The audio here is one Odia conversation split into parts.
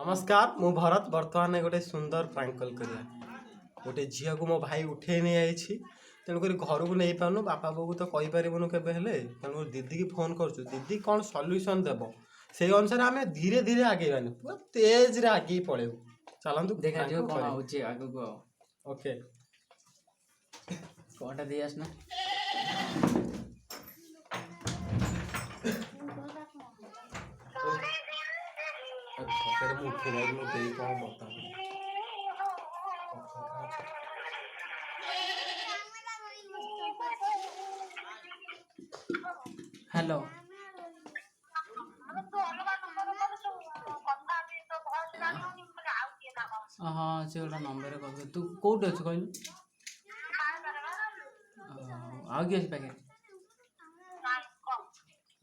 ନମସ୍କାର, ମୁଁ ଭରତ। ବର୍ତ୍ତମାନ ଗୋଟେ ସୁନ୍ଦର ପ୍ରାଙ୍କ କଲ୍ କରିବା। ଗୋଟେ ଝିଅକୁ ମୋ ଭାଇ ଉଠେଇ ନେଇଯାଇଛି, ତେଣୁକରି ଘରକୁ ନେଇପାରୁନୁ। ବାପା ବୋଉକୁ ତ କହିପାରିବୁନୁ କେବେ ହେଲେ। ତେଣୁ ଦିଦିକି ଫୋନ୍ କରୁଛୁ। ଦିଦି କ'ଣ ସଲ୍ୟୁସନ୍ ଦେବ, ସେଇ ଅନୁସାରେ ଆମେ ଧୀରେ ଧୀରେ ଆଗେଇବାନି, ପୁରା ତେଜରେ ଆଗେଇ ପଳେଇବୁ। ଚାଲନ୍ତୁ। ଦେଖାଯିବ prank କଣ କରିବା। ହଉଛି ଆଗକୁ ଆଉ। ଓକେ। କଣଟା ଦେଇ ଆସୁନା। ସତରେ ମୁଁ ଉଠେଇ ନେଇଛି। ମୋ ଦେଇ କ'ଣ ମତାମତ? ହ୍ୟାଲୋ। ହଁ, ସେ ଗୋଟେ ନମ୍ବରରେ କଲ୍। ତୁ କୋଉଠି ଅଛୁ କହିଲୁ? ଆଉ କିଏ ଅଛି ପାଖରେ?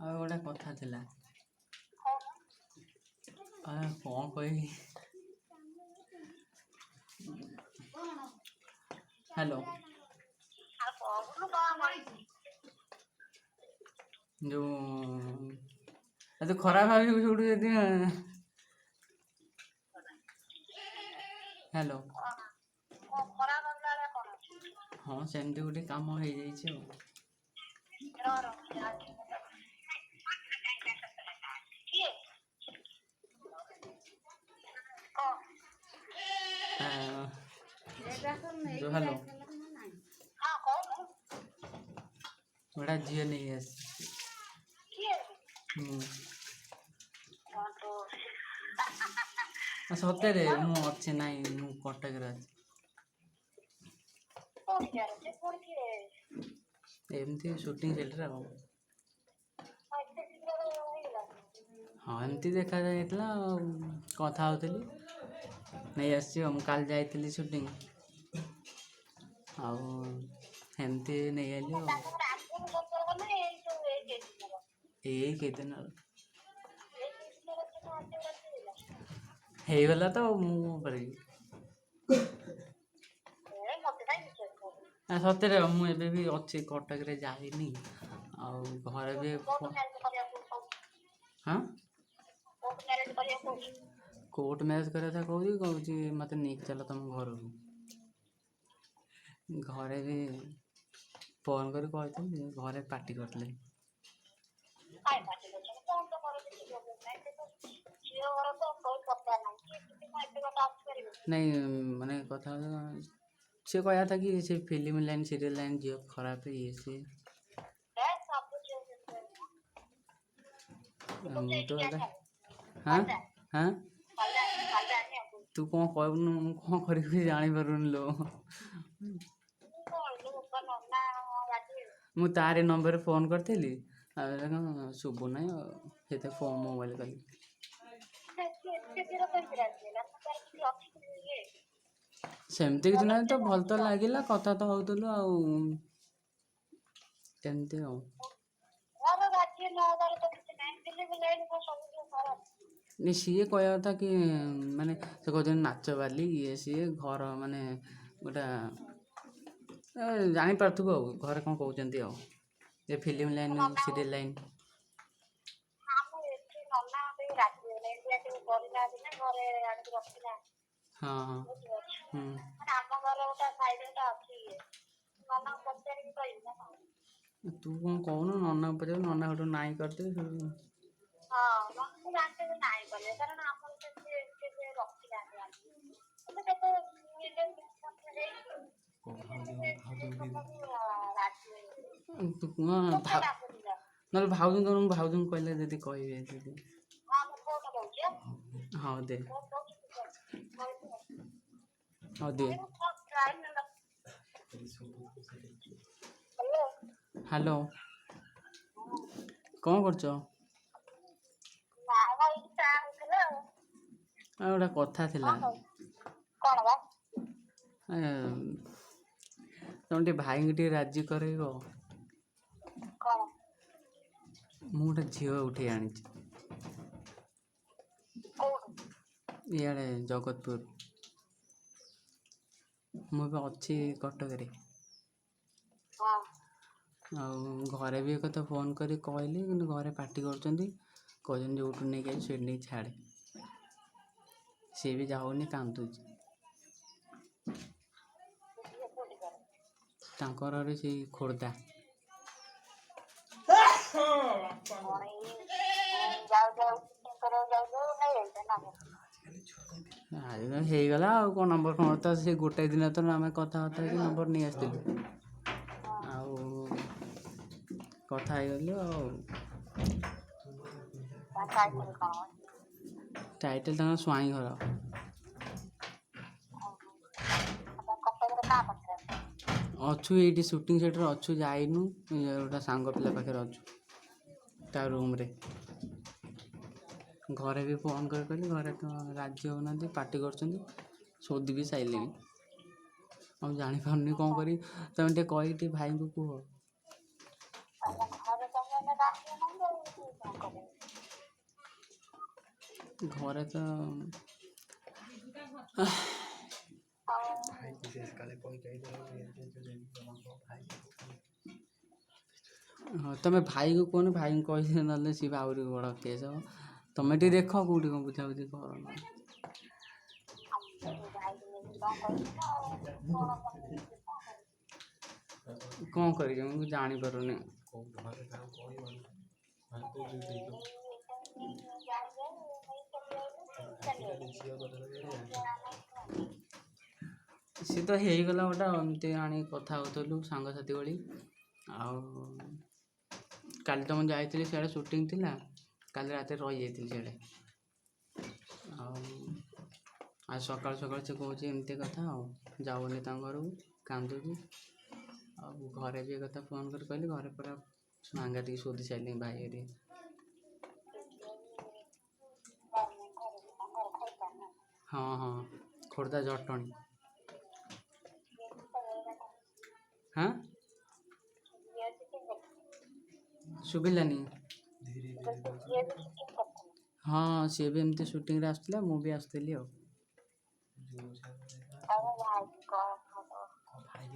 ଆଉ ଗୋଟେ କଥା ଥିଲା। କ'ଣ କହିବି? ହ୍ୟାଲୋ। ଯୋଉ ତୁ ଖରାପ ଭାବିବୁ ସେଇଠୁ ଯଦି। ହ୍ୟାଲୋ। ହଁ, ସେମିତି ଗୋଟେ କାମ ହେଇଯାଇଛି ଆଉ। ଯୋଉ ହ୍ୟାଲୋ, ଗୋଟେ ଝିଅ ନେଇ ଆସିଛି ମୁଁ। ସତରେ ମୁଁ ଅଛି, ନାଇଁ, ମୁଁ କଟକରେ ଅଛି। ଏମିତି ସୁଟିଂ ସେଟରେ ଆଉ। ହଁ, ଏମିତି ଦେଖା ଯାଇଥିଲା ଆଉ କଥା ହେଉଥିଲି, ନେଇ ଆସିଛି ଆଉ। ମୁଁ କାଲି ଯାଇଥିଲି ସୁଟିଂ ଆଉ ଏମିତି ନେଇ ଆଇଲି ଆଉ। ଏଇ କେତେ ଦିନ ହେଇଗଲା ତ ଆଉ ମୁଁ କ'ଣ କରିବି? ନା, ସତରେ ମୁଁ ଏବେ ବି ଅଛି କଟକରେ, ଯାଇନି ଆଉ। ଘରେ ବି ହଁ, କୋର୍ଟ ମ୍ୟାରେଜ୍ କରିବା କଥା କହୁଛି। କହୁଛି ମୋତେ ନେଇକି ଚାଲ ତମ ଘରକୁ। ଘରେ ବି ଫୋନ୍ କରି କହିଥିଲି, ଘରେ ପାଟି କରିଥିଲେ। ନାଇଁ, ମାନେ କଥା ସିଏ କହିବା କଥା କି ସେ ଫିଲ୍ମ ଲାଇନ୍, ସିରିଏଲ୍ ଲାଇନ୍ ଝିଅ ଖରାପ, ଇଏ ସିଏ। ମୁଁ ତ ଏବେ ହଁ ହଁ ତୁ କ'ଣ କହିବୁନୁ? ମୁଁ କ'ଣ କରିବି ଜାଣିପାରୁନି ଲୋ। ମୁଁ ତାରି ନମ୍ବରରେ ଫୋନ୍ କରିଥିଲି ଆଉ ଏଇଟା କ'ଣ ଶୁଭୁ ନାହିଁ। ଆଉ ସେଥିପାଇଁ ଫୋନ୍ ମୋବାଇଲ୍ କଲି। ସେମିତି କିଛି ନାହିଁ ତ, ଭଲ ତ ଲାଗିଲା, କଥା ତ ହେଉଥିଲୁ ଆଉ ଏମିତି ଆଉ। ନାଇଁ, ସିଏ କହିବା କଥା କି ମାନେ ସେ କହୁଛନ୍ତି ନାଚବାଲି, ଇଏ ସିଏ। ଘର ମାନେ ଗୋଟେ ଜାଣିପାରୁଥିବୁ ଆଉ ଘରେ କ'ଣ କହୁଛନ୍ତି ଆଉ, ଯେ ଫିଲ୍ମ ଲାଇନ୍, ସିରିଏଲ୍ ଲାଇନ୍। ହଁ ହଁ ତୁ କ'ଣ କହୁନୁ? ନନାକୁ ପଚାରିବୁ, ନନା ଗୋଟେ ନାଇଁ କରିଦେବେ ସେଠୁ। ତୁ କ'ଣ ନହେଲେ ଭାଉଜଙ୍କୁ କହୁନୁ, ଭାଉଜଙ୍କୁ କହିଲେ ଯଦି କହିବେ ଯଦି। ହଁ, ଦେ। ହଉ ଦେ। ହ୍ୟାଲୋ, କ'ଣ କରୁଛ? ଆଉ ଗୋଟେ କଥା ଥିଲା। ଏ, ତମେ ଟିକେ ଭାଇଙ୍କୁ ଟିକେ ରାଜି କରେଇବ। ମୁଁ ଗୋଟେ ଝିଅ ଉଠେଇ ଆଣିଛି ଇଆଡ଼େ ଜଗତପୁର। ମୁଁ ଏବେ ଅଛି କଟକରେ। ଆଉ ଘରେ ବି ଏକଥା ଫୋନ୍ କରି କହିଲି, କିନ୍ତୁ ଘରେ ପାଟି କରୁଛନ୍ତି। କହୁଛନ୍ତି ଯେଉଁଠୁ ନେଇକି ଆସିଛୁ ସେଇଠି ନେଇକି ଛାଡ଼େ। ସିଏ ବି ଯାଉନି, କାନ୍ଦୁଛି। ତାଙ୍କର ଘର ସେଇ ଖୋର୍ଦ୍ଧା। ଆଜି ତ ହେଇଗଲା ଆଉ କ'ଣ ନମ୍ବର ଫମ୍ବର ତ ସେ ଗୋଟେ ଦିନ ତ ଆମେ କଥାବାର୍ତ୍ତା ହେଇକି ନମ୍ବର ନେଇ ଆସିଥିଲୁ, ଆଉ କଥା ହେଇଗଲୁ। ଆଉ ଟାଇଟେଲ୍ ତାଙ୍କର ସ୍ୱାଇଁ ଘର। ଅଛୁ ଏଇଠି ସୁଟିଂ ସେଟ୍ରେ ଅଛୁ, ଯାଇନୁ। ଗୋଟେ ସାଙ୍ଗ ପିଲା ପାଖରେ ଅଛୁ, ତା ରୁମ୍ରେ। ଘରେ ବି ଫୋନ୍ କରି କହିଲି, ଘରେ ତ ରାଜି ହେଉନାହାନ୍ତି, ପାଟି କରୁଛନ୍ତି, ସୋଦି ବି ସାରିଲେଣି। ଆଉ ଜାଣିପାରୁନି କ'ଣ କରିବି। ତମେ ଟିକେ କହିକି ଟିକେ ଭାଇଙ୍କୁ କୁହ। ଘରେ ତ ହଁ, ତମେ ଭାଇକୁ କୁହନି, ଭାଇଙ୍କୁ କହିଲେ ନହେଲେ ସିଏ ବି ଆହୁରି ବଡ଼ କେସ୍ ହେବ। ତମେ ଟିକେ ଦେଖ କେଉଁଠି କ'ଣ ବୁଝାବୁଝି କର। କ'ଣ କରିବି ମୁଁ ଜାଣିପାରୁନି। ଘରେ କାହାକୁ କହିବନି। ଘରେ ତ ଯୋଉ ଦେଇଦେବ। ଆଜିକାଲି ଝିଅ କଥା ତ ଜାଣିଛ। ସିଏ ତ ହେଇଗଲା ଗୋଟେ ଏମିତି ଆଣିକି କଥା ହେଉଥିଲୁ ସାଙ୍ଗସାଥି ଭଳି। ଆଉ କାଲି ତ ମୁଁ ଯାଇଥିଲି ସିଆଡ଼େ, ସୁଟିଂ ଥିଲା, କାଲି ରାତିରେ ରହିଯାଇଥିଲି ସିଆଡ଼େ। ଆଉ ଆଜି ସକାଳୁ ସକାଳୁ ସେ କହୁଛି ଏମିତି କଥା, ଆଉ ଯାଉନି ତାଙ୍କ ଘରକୁ, କାନ୍ଦୁଛି। ଆଉ ଘରେ ବି ଏ କଥା ଫୋନ୍ କରି କହିଲି, ଘରେ ପୁରା ସାଂଘାତିକ ଶୋଧି ସାରିଲେଣି ଭାଇ ହେରିକା। ହଁ ହଁ, ଖୋର୍ଦ୍ଧା ଜଟଣୀ। ହଁ, ଶୁଭିଲାନି। ଧୀରେ ଧୀରେ ଦଉଛି। ହଁ, ସିଏ ବି ଏମିତି ସୁଟିଂରେ ଆସୁଥିଲା, ମୁଁ ବି ଆସୁଥିଲି। ଆଉ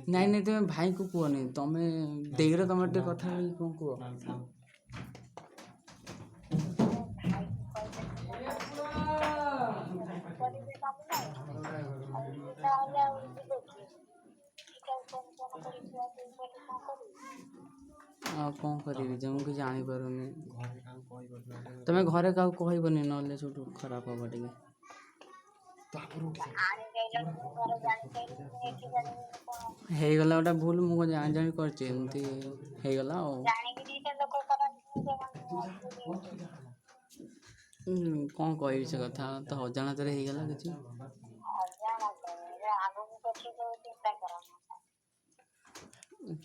ନାଇଁ ନାଇଁ, ତୁମେ ଭାଇଙ୍କୁ କୁହନି, ତମେ ଦେଇର ତମେ ଟିକେ କଥା ହେଇକି କ'ଣ କୁହ। ଆଉ କ'ଣ କରିବି ଯେ, ମୁଁ କିଛି ଜାଣିପାରୁନି। ଘରେ କାହାକୁ କହିବନି। ତମେ ଘରେ କାହାକୁ କହିବନି, ନହେଲେ ସେଇଠୁ ଖରାପ ହବ ଟିକେ। ତାପରେ ଉଠି ହେଇଗଲା ଗୋଟେ ଭୁଲ, ମୁଁ କ'ଣ ଜାଣି ଜାଣି କରିଛି? ଏମିତି ହେଇଗଲା। ଆଉ କ'ଣ କହିବି, ସେ କଥା ତ ଅଜାଣତରେ ହେଇଗଲା କିଛି।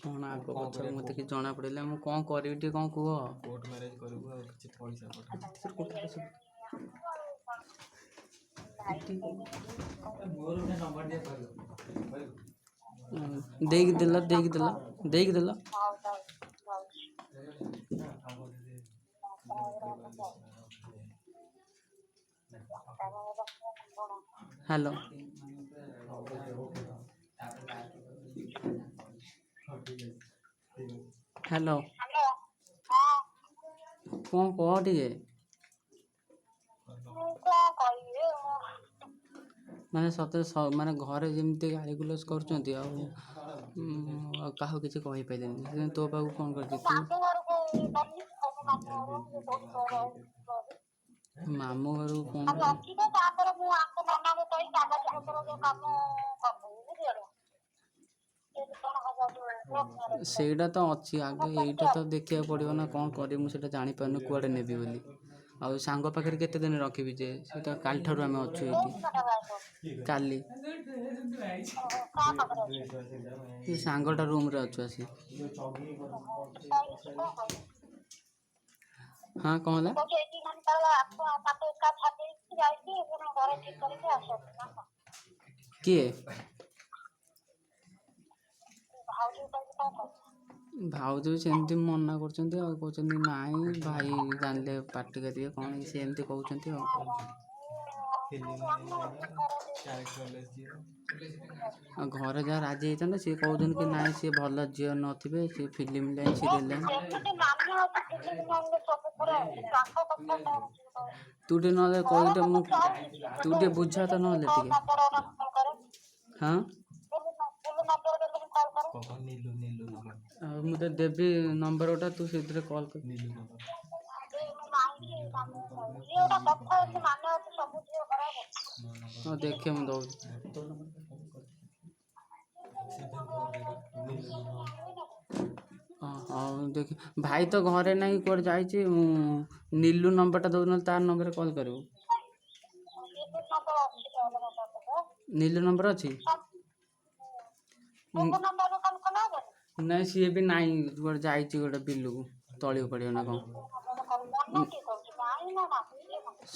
କ'ଣ ଆଗ କଣ ପଛ କରିବା ମୋତେ କୁହ? କିଛି ଜଣା ପଡ଼ିଲା, ମୁଁ କ'ଣ କରିବି ଟିକେ କ'ଣ କୁହ। କୋର୍ଟ ମ୍ୟାରେଜ କରିବୁ ଆଉ କିଛି ପଇସା ପଠା। ଦେଇକି ଦେଲ, ଦେଇକି ଦେଲ, ଦେଇକି ଦେଲ। ହ୍ୟାଲୋ। ହ୍ୟାଲୋ, କ'ଣ କହ ଟିକେ। ମାନେ ସତରେ ମାନେ ଘରେ ଯେମିତି ଗାଳିଗୁଲଜ କରୁଛନ୍ତି, ଆଉ ଆଉ କାହାକୁ କିଛି କହିପାରିଲିନି। ସେଥିପାଇଁ ତୋ ପାଖକୁ ଫୋନ୍ କରିଛି। ତୁ ମାମୁଁ ଘରକୁ ଫୋନ୍ କରି ସେଇଟା ତ ଅଛି, ଆଗେ ଏଇଟା ତ ଦେଖିବାକୁ ପଡ଼ିବ ନା। କ'ଣ କରିବି ମୁଁ ସେଇଟା ଜାଣିପାରୁନି, କୁଆଡ଼େ ନେବି ବୋଲି। ଆଉ ସାଙ୍ଗ ପାଖରେ କେତେ ଦିନ ରଖିବି ଯେ, ସେ ତ କାଲିଠାରୁ ଆମେ ଅଛୁ ଏଇଠି। କାଲି ସେ ସାଙ୍ଗଟା ରୁମ୍ରେ ଅଛୁ ଆସି। ହଁ, କ'ଣ ହେଲା? କିଏ? ଭାଉଜ ବି ସେମିତି ମନା କରୁଛନ୍ତି, ଆଉ କହୁଛନ୍ତି ନାଇଁ, ଭାଇ ଜାଣିଲେ ପାଟି କରିବେ କ'ଣ, ସେ ଏମିତି କହୁଛନ୍ତି। ଆଉ ଆଉ ଘରେ ଯାହା ରାଜି ହେଇଥାନ୍ତେ, ସିଏ କହୁଛନ୍ତି କି ନାଇଁ, ସିଏ ଭଲ ଝିଅ ନଥିବେ, ସିଏ ଫିଲ୍ମ ଲାଇନ୍ ସିରିଏଲ୍ ଲାଇନ୍। ତୁ ଟିକେ ନହେଲେ କହିଦେ, ମୁଁ ତୁ ଟିକେ ବୁଝା ତ ନହେଲେ ଟିକେ। ହଁ। କହ ନିଲୁ, ନିଲୁ ନମ୍ବର। ଆଉ ମୁଁ ତ ଦେବି ନମ୍ବର ଗୋଟା, ତୁ ସେଥିରେ କଲ୍ କର। ନିଲୁ ନମ୍ବର। ହଁ, ଦେଖେ ମୁଁ ଦଉଛି। ନିଲୁ ନମ୍ବର। ହଁ, ହଉ ଦେଖି। ଭାଇ ତ ଘରେ ନାହିଁ, କୁଆଡ଼େ ଯାଇଛି। ମୁଁ ନିଲୁ ନମ୍ବରଟା ଦେଉଛି, ନହେଲେ ତାର ନମ୍ବରରେ କଲ୍ କରିବୁ। ନିଲୁ ନମ୍ବର ଅଛି। ନାଇଁ, ସିଏ ବି ନାହିଁ, କୁଆଡ଼େ ଯାଇଛି ଗୋଟେ ବିଲକୁ ତଳି ଉପାଡ଼ିବ ନା କ'ଣ।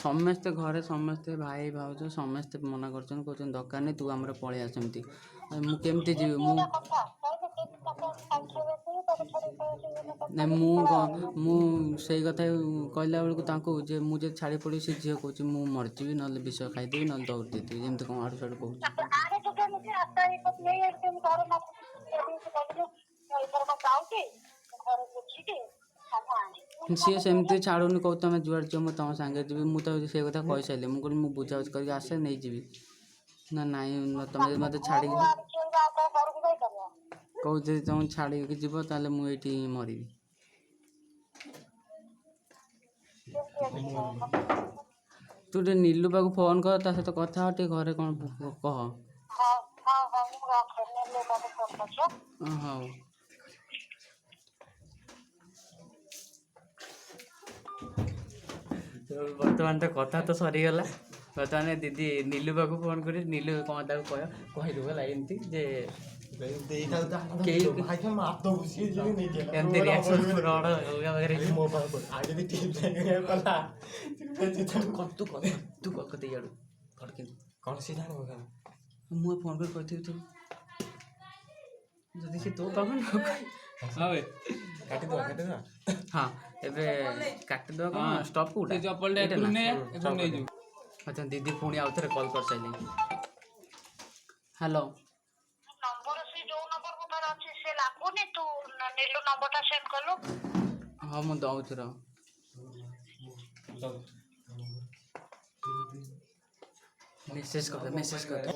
ସମସ୍ତେ ଘରେ, ସମସ୍ତେ ଭାଇ ଭାଉଜ ସମସ୍ତେ ମନା କରୁଛନ୍ତି, କହୁଛନ୍ତି ଦରକାର ନାହିଁ, ତୁ ଆମର ପଳେଇ ଆସ ଏମିତି। ଆଉ ମୁଁ କେମିତି ଯିବି? ମୁଁ ନାଇଁ, ମୁଁ ସେଇ କଥା କହିଲା ବେଳକୁ ତାଙ୍କୁ ଯେ ମୁଁ ଯଦି ଛାଡ଼ି ପଡ଼ିବି, ସେ ଝିଅ କହୁଛି ମୁଁ ମରିଯିବି, ନହେଲେ ବିଷ ଖାଇଦେବି, ନହେଲେ ଦୌଡ଼ି ଦେଇଦେବି, ଏମିତି କ'ଣ ଆଡ଼ୁ ସାଡ଼ୁ କହୁଛି। ସିଏ ସେମିତି ଛାଡ଼ୁନି, କହୁଛି ତମେ ଯୁଆଡ଼େ ଯିବ ମୁଁ ତମ ସାଙ୍ଗରେ ଯିବି। ମୁଁ ତ ସେଇ କଥା କହିସାରିଲି। ମୁଁ କହିଲି ମୁଁ ବୁଝାବୁଝି କରିକି ଆସେ, ନେଇଯିବି। ନା ନାଇଁ, ତମେ ଯଦି ମୋତେ ଛାଡ଼ିକି, କହୁଛି ଯଦି ତମେ ଛାଡ଼ିକି ଯିବ ତାହେଲେ ମୁଁ ଏଇଠି ମରିବି। ତୁ ଟିକେ ନିଲୁ ପାଖକୁ ଫୋନ୍ କର, ତା ସହିତ କଥା ହ ଟିକେ, ଘରେ କ'ଣ କହ। ହଉ। ବର୍ତ୍ତମାନ ତ କଥା ତ ସରିଗଲା। ବର୍ତ୍ତମାନ ଦିଦି ନିଲୁ ପାଖକୁ ଫୋନ୍ କରି ନିଲୁ କ'ଣ ତାକୁ କହିବ, କହିଦେବୁ ହେଲା ଏମିତି ଯେ କେହି ଭାଇ ମାରିଦବୁ ସିଏ ଯଦି ନେଇକି ଏମିତି ରିଆକ୍ସନ୍ ରଡ଼ ଅଲଗା ପାଖରେ। ମୋ ପାଖକୁ ଆଉ ଯଦି ଠିକ୍ କଲା। ତୁ କଲ୍, ତୁ କଲ୍ କରିଦେ ଇଆଡ଼ୁ ଫଟକିନି। କ'ଣ ସିଏ ଜାଣିବ କେମିତି? ମୁଁ ଫୋନ୍ କରି କହିଥିବି ତୁ ଯଦି ସେ ତୋ ପାଖକୁ ନ ହଁ ବେ। କାଟିଦେବା, କାଟିଦେବା। ହଁ, ଏବେ କାଟିଦେବା। କ'ଣ ଷ୍ଟପ୍ କୋଉଟା? ସେ ଚପଲଟା ଏଇଟା ଏଠୁ ନା? ନେ, ଏଠୁ ନେଇଯିବୁ। ଆଚ୍ଛା, ଦିଦି ପୁଣି ଆଉ ଥରେ କଲ୍ କରିସାରିଲେଣି। ହ୍ୟାଲୋ। ନମ୍ବର ସେ ଯୋଉ ନମ୍ବର ମୋ ପାଖରେ ଅଛି ସେ ଲାଗୁନି, ତୁ ନିଲୁ ନମ୍ବରଟା ସେଣ୍ଡ କଲୁ। ହଁ, ମୁଁ ଦଉଛି ରହ। ମେସେଜ୍ କରିଦେ, ମେସେଜ୍ କରିଦେ।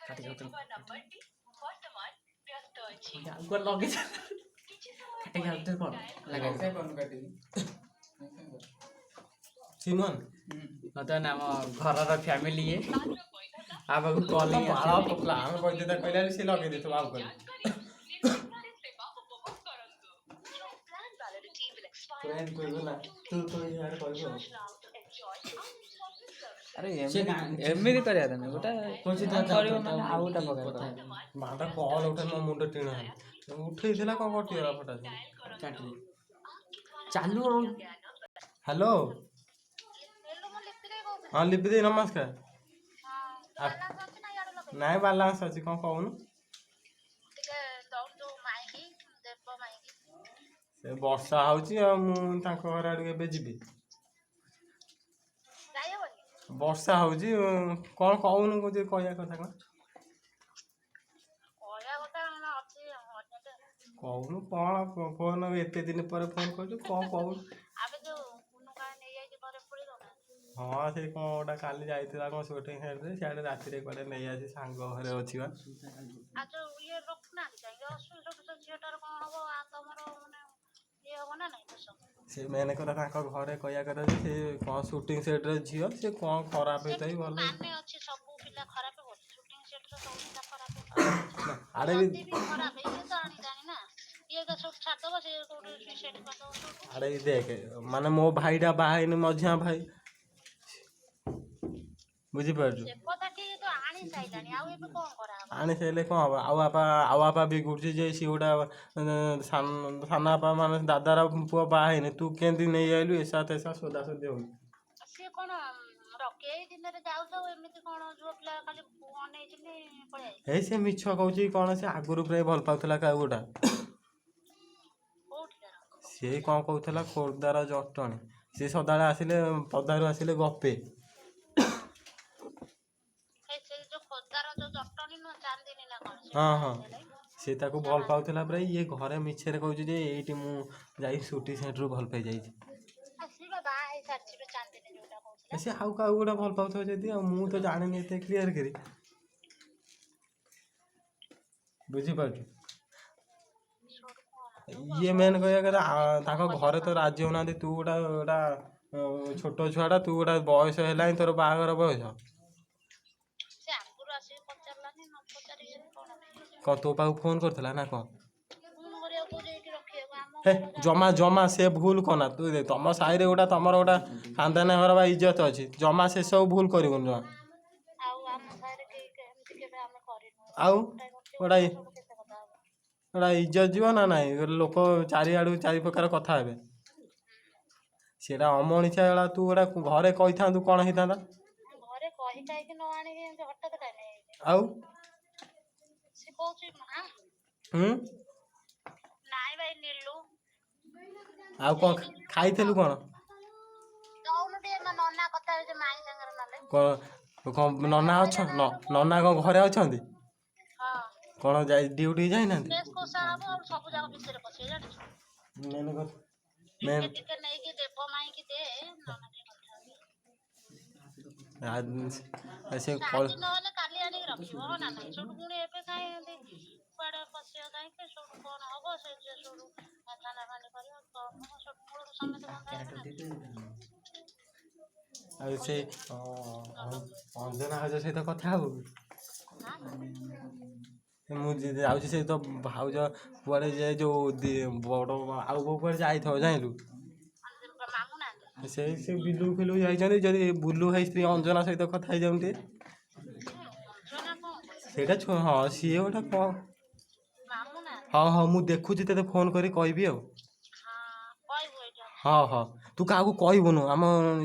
କାଟିକି ଆଉ ଆଉ କୁଆଡ଼େ ଲଗେଇ, କାଟିକି ଆଉ ଥରେ କର, ଲଗାଇ। ସିମନ। ବର୍ତ୍ତମାନ ଆମ ଘରର ଫ୍ୟାମିଲି ଇଏ ଆ ପାଖକୁ କଲ୍ ହିଁ ମାଳ ଆସିବ। ପକଲା ଆମେ କହିଦେଇ କହିଲା ସିଏ ଲଗେଇ ଦେଇଥିବ ଆଉ କହିଲେ ପୁରା ଏମିତି କହିବୁ ନା ତୁ ତୁ ଇଆଡ଼େ କହିବୁ ଆଉ। ଆରେ ସେ ଏମିତି କରିବା ତମେ ଗୋଟେ କହୁଛି ତା କରିବ ମାନେ ଆଉ ଗୋଟେ ପ୍ରକାର କଥା କରିବ। ମାଟା କଲ୍ ଉଠେ, ମୋ ମୁଣ୍ଡ ଟିଣ ହେଲା। ଉଠେଇଥିଲା କ'ଣ କଟିଗଲା ଫଟା। କାଟିଦେ, ଚାଲୁ ଆଉ। ହ୍ୟାଲୋ। ନିଲୁ, ମୁଁ ଲିପି ଦେଇ କହୁଥିଲି। ହଁ ଲିପି ଦେଇ, ନମସ୍କାର। ହଁ, ବାଲାନ୍ସ ଅଛି ନା ଇଆଡ଼ୁ ଲଗେଇ? ନାଇଁ, ବାଲାନ୍ସ ଅଛି। କ'ଣ କହୁନୁ? ଟିକେ ଦଉଛୁ ମାଇଁକି, ଦେବ ମାଇଁକି। ସେ ବର୍ଷା ହେଉଛି ଆଉ ମୁଁ ତାଙ୍କ ଘର ଆଡ଼କୁ ଏବେ ଯିବି? ଯାଇ ହବନି? ବର୍ଷା ହେଉଛି। କ'ଣ କହୁନୁ, କହୁଛି କହିବା କଥା କ'ଣ? କହିବା କଥା କଣ ଅଛି ଅର୍ଜେଣ୍ଟ। କହୁନୁ କ'ଣ, ଫୋନ୍ ଏତେ ଦିନ ପରେ ଫୋନ୍ କରୁଛୁ, କ'ଣ କହୁନୁ? ଆମେ ଯୋଉ କୁନୁ କାଳେ ନେଇଯାଇଛି ଘରେ ପୁରେଇ ଦଉନାହାନ୍ତି। ହଁ, ସେ କ'ଣ ଗୋଟା କାଲି ଯାଇଥିଲା କ'ଣ ସୁଟିଂ ସାଇଡ଼ରେ, ସିଆଡ଼େ ରାତିରେ କୁଆଡ଼େ ନେଇ ଆସି ସାଙ୍ଗ ଘରେ ଅଛି ବା। ଆଉ ଯୋଉ ଇଏ ରଖୁନାହାନ୍ତି କାହିଁକି? ଅସୁବିଧା ତ ଝିଅଟାର କ'ଣ ହବ ଆଉ ତମର ମାନେ ଇଏ ହବ ନା ନାଇଁ ଦୋଷ? ସେ ମେନ୍ କଥା ତାଙ୍କ ଘରେ କହିବା କଥା ଯେ ସେ କ'ଣ ସୁଟିଂ ସେଟ୍ରେ ଝିଅ, ସେ କ'ଣ ଖରାପ ହେଇଥାଏ ଭଲ। ମାନେ ଅଛି ସବୁ ପିଲା ଖରାପ ବୋଲି? ସୁଟିଂ ସେଟ୍ର ସବୁ ପିଲା ଖରାପ? ଆଡ଼େ ବି ଯଦି ବି ଖରାପ, ଇଏ ତ ଆଣିଲାଣି ନା, ଇଏ ତ ସବୁ ଛାଡ଼ିଦବ, ସେ କୋଉଠି ସୁଇସାଇଡ୍ କରିଦବ ସବୁ। ଆଡ଼େ ବି ଦେଖେ, ମାନେ ମୋ ଭାଇଟା ବାହା ହେଇନି, ମଝିଆ ଭାଇ, ବୁଝିପାରୁଛୁ? ସେ କଥା ଠିକ, ତ ଆଣି ସାଇଲାଣି, ଆଉ ଏବେ କ'ଣ କରାହବ? ଆଣି ସାରିଲେ କ'ଣ ହବ ଆଉ? ବାପା ଆଉ ବାପା ବିଗୁଡୁଛି ଯେ ସିଏ ଗୋଟା ସାନ ସାନ ବାପା ମାନେ ଦାଦାର ପୁଅ ବାହା ହେଇନି, ତୁ କେମିତି ନେଇ ଆଇଲୁ, ଏସା ତେସା ସୋଦା ସୋଦି ହଉଛି। ସିଏ କ'ଣ ରକେଇ ଦିନରେ ଯାଉଥାଉ, ଏମିତି କ'ଣ ଝିଅ ପିଲା ଖାଲି ଅନେଇଛନ୍ତି ପଳେଇ ଆଇଲେ? ଏଇ ସେ ମିଛ କହୁଛି କ'ଣ, ସେ ଆଗରୁ ପ୍ରାୟ ଭଲ ପାଉଥିଲା କାହାକୁ ଗୋଟା। କୋଉଠିକାର? ସିଏ କ'ଣ କହୁଥିଲା ଖୋର୍ଦ୍ଧାର ଜଟଣୀ। ସିଏ ସଦାବେଳେ ଆସିଲେ, ପଦାରୁ ଆସିଲେ ଗପେ। ସେ ଯୋଉ ଖୋର୍ଦ୍ଧାର ଯୋଉ ଜଟଣୀ ନୁହଁ, ଚାନ୍ଦିନୀ ନା କ'ଣ? ହଁ ହଁ। ସେ ତାକୁ ଭଲ ପାଉଥିଲା ପରେ ଇଏ ଘରେ ମିଛରେ କହୁଛି ଯେ ଏଇଠି ମୁଁ ଯାଇ ସୁଟି ସେଣ୍ଟରରୁ ଭଲ ପାଇ ଯାଇଛି। ଆଉ ସିଏ ବା ବାହା ହେଇ ସାରିଛି ବେ ଚାନ୍ଦିନୀ ଯୋଉଟା କହୁଥିଲା। ସେ ଆଉ କାହାକୁ ଗୋଟେ ଭଲ ପାଉଥିବ ଯଦି, ଆଉ ମୁଁ ତ ଜାଣିନି ଏତେ କ୍ଲିୟର କରି, ବୁଝିପାରୁଛୁ? ସେଇଠୁ କଣ ଇଏ ମେନ୍ କହିବା କଥା ତାଙ୍କ ଘରେ ତ ରାଜି ହଉନାହାନ୍ତି। ତୁ ଗୋଟା ଗୋଟା ଛୋଟ ଛୁଆଟା, ତୁ ଗୋଟା ବୟସ ହେଲାଣି ତୋର ବାହାଘର ବୟସ। ସେ ଆଗରୁ ଆସିକି ପଚାରିଲାନି, ନ ପଚାରିକି ସେ କଣ ନେଇଯାଇଛି? କ'ଣ ତୋ ପାଖକୁ ଫୋନ୍ କରିଥିଲା ନା କ'ଣ? ଫୋନ କରିବାକୁ କହୁଛି ଏଇଠି ରଖିବାକୁ ଆମ ହେ ଜମା ଜମା ସେ ଭୁଲ କନା ତୁ ଦେ, ତମ ସାହିରେ ଗୋଟା ତମର ଗୋଟା ଖାନଦାନ ଘର ବା ଇଜ୍ଜତ ଅଛି, ଜମା ସେସବୁ ଭୁଲ କରିବୁନି ଜମା। ଆଉ ଆମ ସାହିରେ କେହି ଏମିତି କେବେ ଆମେ କରିନୁ। ଆଉ ଗୋଟାଏ ରଖିବ ଗୋଟା ସବୁ କେତେ କଥା ହବ। ଗୋଟା ଇଜ୍ଜତ ଯିବ ନା ନାଇଁ? ଗୋଟେ ଲୋକ ଚାରିଆଡ଼ୁ ଚାରି ପ୍ରକାର କଥା ହେବେ। ସେଇଟା ଅମଣିଷିଆ ହେଲା। ତୁ ଗୋଟା ଘରେ କହିଥାନ୍ତୁ କ'ଣ ହେଇଥାନ୍ତା? ଘରେ କହି କାହିଁକି ନ ଆଣିକି ଏମିତି ହଠାତ୍ କାଇଁ ନେଇଯାଇଛି? ଆଉ ସେ କହୁଛି ମା ହୁଁ। ନାଇଁ ଭାଇ ନିଲୁ। ଆଉ କ'ଣ ଖାଇଥିଲୁ କ'ଣ? ଦଉନୁ ଟିକେ ମୋ ନନା କଥା ହଉଛି ମାଇଁ ସାଙ୍ଗରେ ନହେଲେ। କ'ଣ କ'ଣ ନନା ଅଛ ନନା କ'ଣ ଘରେ ଅଛନ୍ତି? ହଁ। କ'ଣ ଯାଇ ଡ୍ୟୁଟି ଯାଇନାହାନ୍ତି? କେସ୍ କୋଷା ହବ ଆଉ ସବୁ ଯାକ ଭିତରେ ପଶିବେ ଜାଣିଛୁ। ମେନ୍ କଥା ମେନ୍ ଟିକେ ଟିକେ ନେଇକି ଦେବ ମାଇଁକି ଦେ, ନନା ଟିକେ କଥା ହେବେ। ସେ ଆଜି ନହେଲେ କାଲି ଆଣିକି ରଖିବ, ହଁ ନା ନାଇଁ? ସେଇଠୁ ପୁଣି ଏବେ କାହିଁ ଏମିତି କୁଆଡ଼େ ପଶିବ କାହିଁକି? ସେଇଠୁ କଣ ହବ ସେ ଝିଅ ସେଇଠୁ ଥାନା ଫାନି କରିବ କଣ ହବ, ସେଇଠୁ ମୂଳରୁ ସମସ୍ତେ ବନ୍ଧା ହେବେ ନା। ଆଉ ସେ ଅଞ୍ଜନା ଭାଉଜ ସହିତ କଥା ହବୁ? ମୁଁ ଯାଉଛି, ସେ ତ ଭାଉଜ କୁଆଡ଼େ ଯାଏ ଯୋଉ ବଡ଼ ଆଉ ବୋଉ କୁଆଡ଼େ ଯାଇଥିବ ଜାଣିଲୁ। ମାମୁଁ ନାହାନ୍ତି? ସେ ସେ ବିଲୁ ଫିଲୁ ଯାଇଛନ୍ତି। ଯଦି ବୁଲୁ ଭାଇ ସ୍ତ୍ରୀ ଅଞ୍ଜନା ସହିତ କଥା ହେଇଯାଉନ ଟିକେ। ଅଞ୍ଜନା କଣ କରିବ? ସେଇଟା ହଁ ସିଏ ଗୋଟେ କ'ଣ ମାମୁଁ ନାହାନ୍ତି? ହଁ ହଁ, ମୁଁ ଦେଖୁଛି, ତୋତେ ଫୋନ୍ କରି କହିବି ଆଉ। ହଁ, କହିବୁ ଏଇଟା। ହଁ ହଁ, ତୁ କାହାକୁ କହିବୁନୁ, ଆମ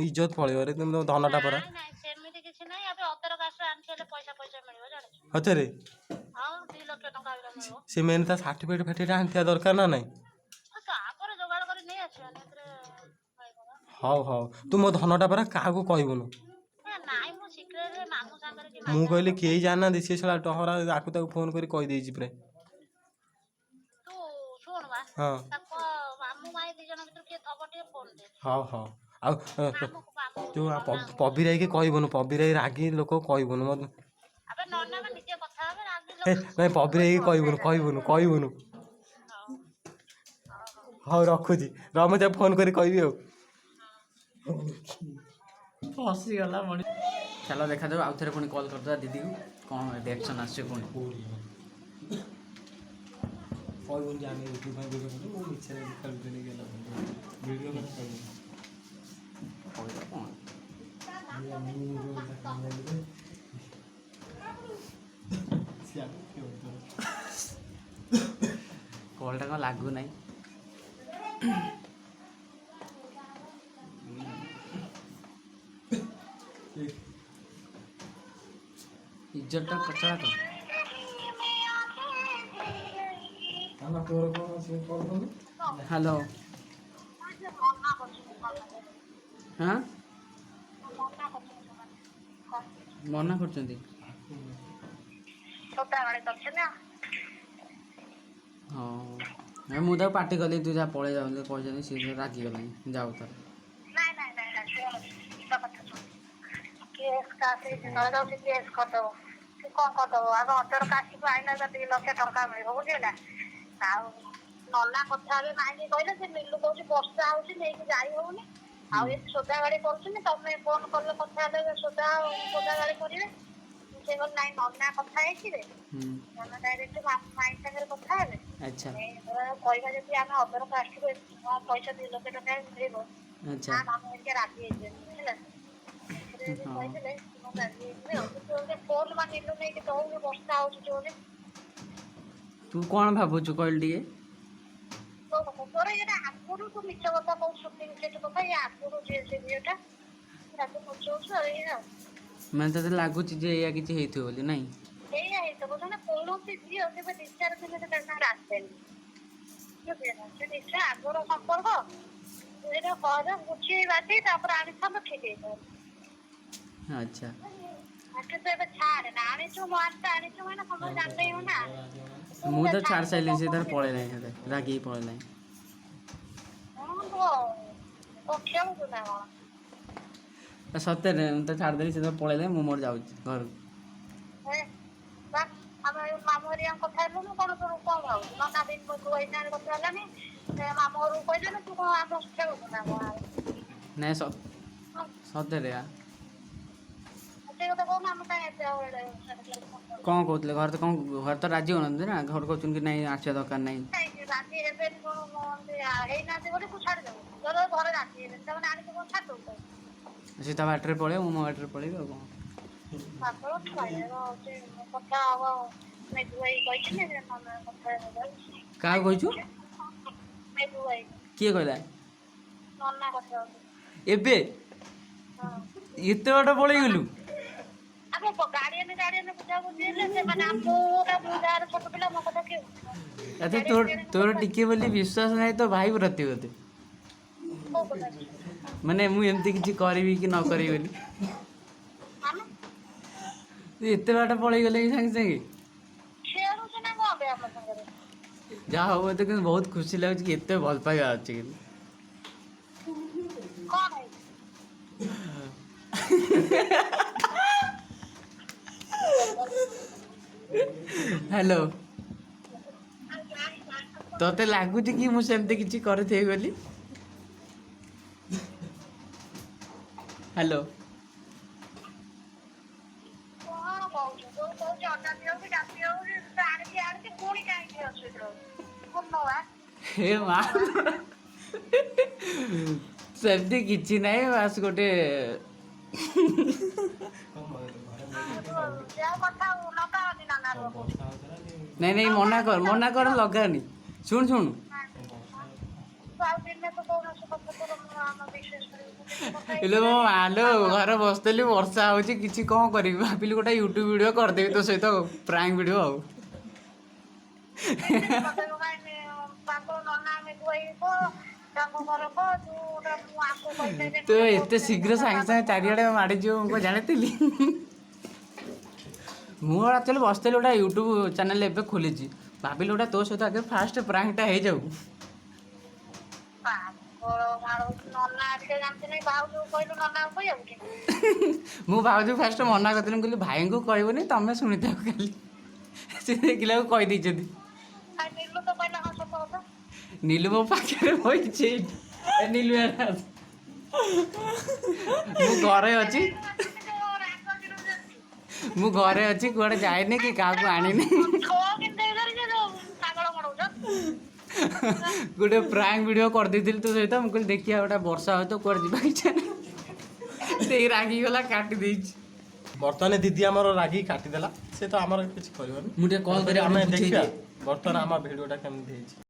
ଇଜ୍ଜତ ପଳେଇବ ରେ ତୁମ ଧନଟା ପରା। ନାଇଁ ନାଇଁ, ସେମିତି କିଛି ନାଇଁ। ଏବେ ଅଦର କାଷ୍ଟରୁ ଆଣିଥିଲେ ପଇସା ପଇସା ମିଳିବ ଜାଣିଛୁ। ସତରେ? ଆଉ 2 ଲକ୍ଷ ଟଙ୍କା ବି ମିଳିବ। ସେ ମେନ୍ ତା ସାର୍ଟିଫିକେଟ୍ ଫାର୍ଟିଫିକେଟ୍ ଆଣିଥିବା ଦରକାର ନା ନାଇଁ? ଆଉ ତାପରେ ଯୋଗାଡ଼ କରି ନେଇ ଆସିବାନି ଏଥିରେ କହିବ ବା। ହଉ ହଉ, ତୁ ମୋ ଧନଟା ପରା କାହାକୁ କହିବୁନୁ। ଏ ନାଇଁ, ମୁଁ ସିକ୍ରେଟରେ ମାମୁଁ ସାଙ୍ଗରେ କି ମୁଁ ମାଇଁ କହିଲି କେହି ଜାଣିନାହାନ୍ତି, ସେ ଶଳା ଡହରା ଆକୁ ତାକୁ ଫୋନ୍ କରି କହିଦେଇଛି ପ୍ରାୟ। ତୁ ଶୁଣ ବା। ହଁ। ତାଙ୍କ ମାମୁଁ ମାଇଁ 2 ଜଣ ଭିତରୁ କିଏ ଥବ ଟିକେ ଫୋନ ଦେ। ହଉ ହଉ, ଆଉ ମାମୁଁକୁ ମାମୁଁ ଯୋଉ ପବିରାଇକି କହିବୁନୁ, ପବିରାଇ ରାଗି ଲୋକ, କହିବୁନୁ ମୋ ଆବେ ନନା ବା ନିଜେ କଥା ହେବେ ରାଗି ହେ ଲୋକ। ନାଇଁ, ପବିରାଇକି କହିବୁନୁ, କହିବୁନୁ, କହିବୁନୁ। ହଉ। ହଉ ରଖୁଛି, ରହ, ମୁଁ ତାକୁ ଫୋନ୍ କରି କହିବି ଆଉ। ଫସିଗଲା ମଣି। ଚାଲ ଦେଖାଯାଉ, ଆଉ ଥରେ ପୁଣି କଲ୍ କରିଦେବା ଦିଦିକୁ, କ'ଣ ରିଆକ୍ସନ୍ ଆସୁଛି ପୁଣି। କହିବୁନି ଯେ ଆମେ ୟୁଟ୍ୟୁବ୍ ପାଇଁ ଭିଡ଼ିଓ କରୁଛୁ, ମୁଁ ମିଛରେ ଖେଳୁଥିଲି ଭିଡ଼ିଓ କଥା କହିବୁନି। କହିବା କ'ଣ? କଲ୍ଟା କ'ଣ ଲାଗୁନାହିଁ? ଇଜ୍ଜତଟା ପଚରା ତ। ତୋର କ'ଣ ସେ କଲ୍ କଲୁ? ହ୍ୟାଲୋ। ମନା କରୁଛି ମୁଁ କଲ୍ କରିବାକୁ। ହଁ। ମନା କରୁଛନ୍ତି ସେମାନେ। ମନା କରୁଛନ୍ତି? ସଦାବେଳେ କରୁଛନ୍ତି ନା। ହଁ, ଏ ମୁଁ ତାକୁ ପାଟି କଲି, ତୁ ଯା ପଳେଇ ଯାଉ ବୋଲି କହିଛନ୍ତି, ସିଏ ତ ରାଗିଗଲାଣି, ଯାଉ ତାର। ନାଇଁ ନାଇଁ ନାଇଁ ନାଇଁ, ଶୁଣ ତ କଥା ଶୁଣ। କେସ୍ କାସ୍ ହେଇଛି, ତଳେ ଯାଉଛି, କେସ୍ କରିଦବ କି କଣ କରିଦବ। ଆଗ ଅଦର କାଷ୍ଟକୁ ଆଇଲା ତ 2 ଲକ୍ଷ ଟଙ୍କା ମିଳିବ ବୁଝିଲା। ଆଉ ନନା କଥା ହେବେ ମାଇଁକି କହିଲେ ସେ ମିଲୁ କହୁଛି ବର୍ଷା ହଉଛି ନେଇକି ଯାଇ ହଉନି, ଆଉ ଏ ସୋଦା ଗାଳି କରୁଛନ୍ତି, ତମେ ଫୋନ କଲେ କଥା ହେଲେ ସୋଦା ସୋଦା ଗାଳି କରିବେ। ସେ କହିଲେ ନାଇଁ, ନନା କଥା ହେଇଥିବେ। ହୁଁ। ନନା ଡାଇରେକ୍ଟ ମାଇଁ ସାଙ୍ଗରେ କଥା ହେବେ। ଆଚ୍ଛା। ଏ ଧର କହିବା ଯଦି ଆମେ ଅଦର କାଷ୍ଟକୁ ପଇସା 2 ଲକ୍ଷ ଟଙ୍କା ମିଳିବ। ଆଚ୍ଛା। ନା ମାମୁଁ ହେରିକା ରାଜି ହେଇଯିବେ ହେଲା। ସେଥିରେ ଯଦି ହଁ। କହିଦେଲେ ମୁଁ ରାଜି ହେଇଯିବେ। ଆଉ ତୁ ଗୋଟେ ଫୋନ ବା ନିଲୁ ନେଇକି ଦଉନୁ, ବର୍ଷା ହଉଛି ଜୋରେ। ତୁ କ'ଣ ଭାବୁଛୁ କହିଲୁ ଟିକେ? ତୋ କଥା ତୋର ଏଇଟା ଆଗରୁ ତୁ ମିଛ କଥା କହୁଛୁ ସୁଟିଂ ସେଟ୍ କଥା, ଇଏ ଆଗରୁ ଯିଏ ସେ ଝିଅଟା ତାକୁ ନୁଚଉଛୁ ଆଉ ଏଇଆ ଆଉ। ମାନେ ତତେ ଲାଗୁଛି ଯେ ଏଇଆ କିଛି ହେଇଥିବ ବୋଲି ନାଇଁ? ଏଇଆ ହେଇଥିବ ଜଣେ କୌଣସି ଝିଅ କେବେ 2-4 ଦିନ ତା ସାଙ୍ଗରେ ଆସେନି ବୁଝିଲେ ନା? ସେ ନିଶ୍ଚୟ ଆଗର ସମ୍ପର୍କ। ତୁ ସେଇଟା କହ, ବୁଝେଇ ବାଝେଇ ତାପରେ ଆଣିଥାନ୍ତୁ, ଠିକ ହେଇଥାନ୍ତା। ଆଚ୍ଛା। କିନ୍ତୁ ଏବେ ଛାଡେ ନା, ଆଣିଛୁ ମୋ ଆଣିଛୁ ଆଣିଛୁ ମାନେ ସମସ୍ତେ ଜାଣିଦେଇବୁ ନା। ମୁଁ ତ ଛାଡ଼ି ସାରିଲିଣି, ସେ ତାର ପଳେଇଲାଣି, ସେତେ ରାଗିକି ପଳେଇଲାଣି। ହଁ, ତୁ କଣ ଖେଳୁଛୁ ନା କଣ? ସତରେ ମୁଁ ତ ଛାଡ଼ିଦେଲି, ସେ ତ ପଳେଇଲାଣି, ମୁଁ ମୋର ଯାଉଛି ଘରକୁ। ଏ, ବା, ଆମେ ମାମୁଁ ହେରିକାଙ୍କ କଥା ହେଲୁନୁ କଣ? ତୁ କଣ ଭାବୁଛୁ? ନନା ବି ତୁ ଏଇ ସାଙ୍ଗରେ କଥା ହେଲାନି, ସେ ମାମୁଁ ଘରକୁ କହିଲେନି, ତୁ କଣ ଆମ ଖେଳୁଛୁ ନା କଣ ଆଉ? ନାଇଁ, ସତରେ ଆ। ସେ କଥା କହୁନୁ, ଆମେ କାଇଁ ଏତେ ଆଉ ଏଡେ ସିଆଡେ ସିଆଡେ ଫୋନ କରୁଛୁ? କ'ଣ କହୁଥିଲେ ଘରେ ତ? କ'ଣ ଘରେ ତ ରାଜି ହଉନାହାନ୍ତି ନା, ଘରେ କହୁଛନ୍ତି କି ନାଇଁ ଆସିବା ଦରକାର ନାହିଁ। କାହିଁକି ରାଜି ହେବେନି? କଣ ମୁଁ ଏମିତି ହେଇନାହାନ୍ତି ବୋଲି ତୁ ଛାଡ଼ିଦେବୁ? ତୋର ଘରେ ରାଜି ହେବେନି, ସେମାନେ ଆଣିକି କଣ ଛାଡ଼ିଦେବୁ ତାକୁ? ସେ ତା ବାଟରେ ପଳେଇବ, ମୁଁ ମୋ ବାଟରେ ପଳେଇବି, ଆଉ କ'ଣ? ପାଗଳ ଖାଇବା ହଉଛି। କଥା ହବ ମେଘୁ ଭାଇ କହିଥିଲେ ଯେ ନନା କଥା ହେବେ। କାହାକୁ କହିଛୁ? ମେଘୁ ଭାଇ। କିଏ କହିଲା? ନନା କଥା ହଉଛି। ଏବେ? ହଁ। ଏତେ ବାଟ ପଳେଇଗଲୁ? ଆମେ ଗାର୍ଡିଆନ ଗାର୍ଡିଆନ ବୁଝାବୁଝି ହେଲେ ସେମାନେ, ମୁଁ ମୁଁ ଗାଁରେ ଛୋଟ ପିଲା, ମୋ କଥା କିଏ ବୁଝିବ? ଆଚ୍ଛା, ତୋର ଟିକେ ବୋଲି ବିଶ୍ୱାସ ନାହିଁ ତୋ ଭାଇ ପ୍ରତି ବୋଧେ? କୋଉ କଥା? ମାନେ ମୁଁ ଏମିତି କିଛି କରିବି କି ନ କରିବି ବୋଲି। ମାନେ? ତୁ ଏତେ ବାଟ ପଳେଇଗଲେ କି ସାଙ୍ଗେ ସାଙ୍ଗେ? ଖେଳୁଛୁ ନା କଣ ବେ ଆମ ସାଙ୍ଗରେ? ଯାହା ହଉ, ମତେ କିନ୍ତୁ ବହୁତ ଖୁସି ଲାଗୁଛି କି ଏତେ ଭଲ ପାଇବା ଅଛି କିନ୍ତୁ। କଣ ହେଇଛି? ହ୍ୟାଲୋ, ତତେ ଲାଗୁଛି କି ମୁଁ ସେମିତି କିଛି କରିଥିବି ବୋଲି? ହ୍ୟାଲୋ। କଣ କହୁଛୁ? ଯୋଉ କହୁଛୁ ଅଜାତି ହଉ କି ଜାତି ହଉ, ସେ ଆଣିକି ଆଣିକି ପୁଣି କାହିଁକି ଅସୁବିଧା ହଉଛି? ପୂର୍ଣ୍ଣବା। ହେ ମା, ସେମିତି କିଛି ନାହିଁ, ବାସ୍ ଗୋଟେ। ଯାହା କଥା ଲଗାଅନି ନାନା ଲୋକ। ନାଇଁ ନାଇଁ, ମନା କର, ମନା କର, ଲଗାନି। ଶୁଣ ଶୁଣ। ଆଉ ଦିନେ ତ କୌଣସି କଥା ତୋର ମୁଁ ଆମ ବିଶ୍ୱାସ କରିବୁ? ହେଲେ ମୋ ଆଲୋ, ଘରେ ବସିଥିଲି, ବର୍ଷା ହଉଛି, କିଛି କ'ଣ କରିବି ଭାବିଲି ଗୋଟେ ୟୁଟ୍ୟୁବ ଭିଡ଼ିଓ କରିଦେବି ତୋ ସହିତ, ପ୍ରାଙ୍କ ଭିଡ଼ିଓ ଆଉ। ତାଙ୍କ ନନା ଆମେ କହିବ, ତାଙ୍କ ଘର କହ ତୁ ଗୋଟେ, ମୁଁ ଆକୁ କହିଦେବି। ତୁ ଏତେ ଶୀଘ୍ର ସାଙ୍ଗେ ସାଙ୍ଗେ ଚାରିଆଡ଼େ ମାଡ଼ିଯିବ ମୁଁ କ'ଣ ଜାଣିଥିଲି? ମୁଁ ଆକ୍ଚୁଆଲି ବସିଥିଲି, ଗୋଟେ ୟୁଟ୍ୟୁବ ଚ୍ୟାନେଲ୍ ଏବେ ଖୋଲିଛି, ଭାବିଲି ଗୋଟେ ତୋ ସହିତ ଆଗେ ଫାଷ୍ଟ ପ୍ରାଙ୍କଟା ହେଇଯାଉ। ପାଗଳ ମାଡୁଛି। ନନା ଆଜିକା ଜାଣିଥିଲି, ଭାଉଜକୁ କହିଲୁ, ନନାକୁ କହିବାକୁ କି? ମୁଁ ଭାଉଜକୁ ଫାଷ୍ଟ ମନା କରିଥିଲି, ମୁଁ କହିଲି ଭାଇଙ୍କୁ କହିବୁନି, ତମେ ଶୁଣିଥାଅ ଖାଲି। ସେ ଦେଖିଲାକୁ କହିଦେଇଛନ୍ତି। ଆଉ ନିଲୁ ତ କହିଲା ହଁ ସତ କଥା। ନିଲୁ ମୋ ପାଖରେ ବଇଛି ଏଇଠି। ଏ ନିଲୁ ଇଆଡ଼େ ଆସ। ମୁଁ ଘରେ ଅଛି, ମୁଁ ଘରେ ଅଛି, କୁଆଡ଼େ ଯାଇନି କି କାହାକୁ ଆଣିନି। ପାଗଳ ମଡଉଛ। ଗୋଟେ ପ୍ରାଙ୍କ ଭିଡ଼ିଓ କରିଦେଇଥିଲି ତୋ ସହିତ, ମୁଁ କହିଲି ଦେଖିବା, ଗୋଟେ ବର୍ଷା ହଉ ତ କୁଆଡ଼େ ଯିବା ଇଚ୍ଛା ନାହିଁ। ସେଇ ରାଗିଗଲା, କାଟି ଦେଇଛି। ବର୍ତ୍ତମାନ ଦିଦି ଆମର ରାଗି କାଟିଦେଲା, ସେ ତ ଆମର କିଛି କରିବନି। ମୁଁ ଟିକେ କଲ୍ କରି ଆମେ ବୁଝେଇ ଦେଖିବା ଦିଏ। ବର୍ତ୍ତମାନ ଆମ ଭିଡ଼ିଓଟା କେମିତି ହେଇଛି।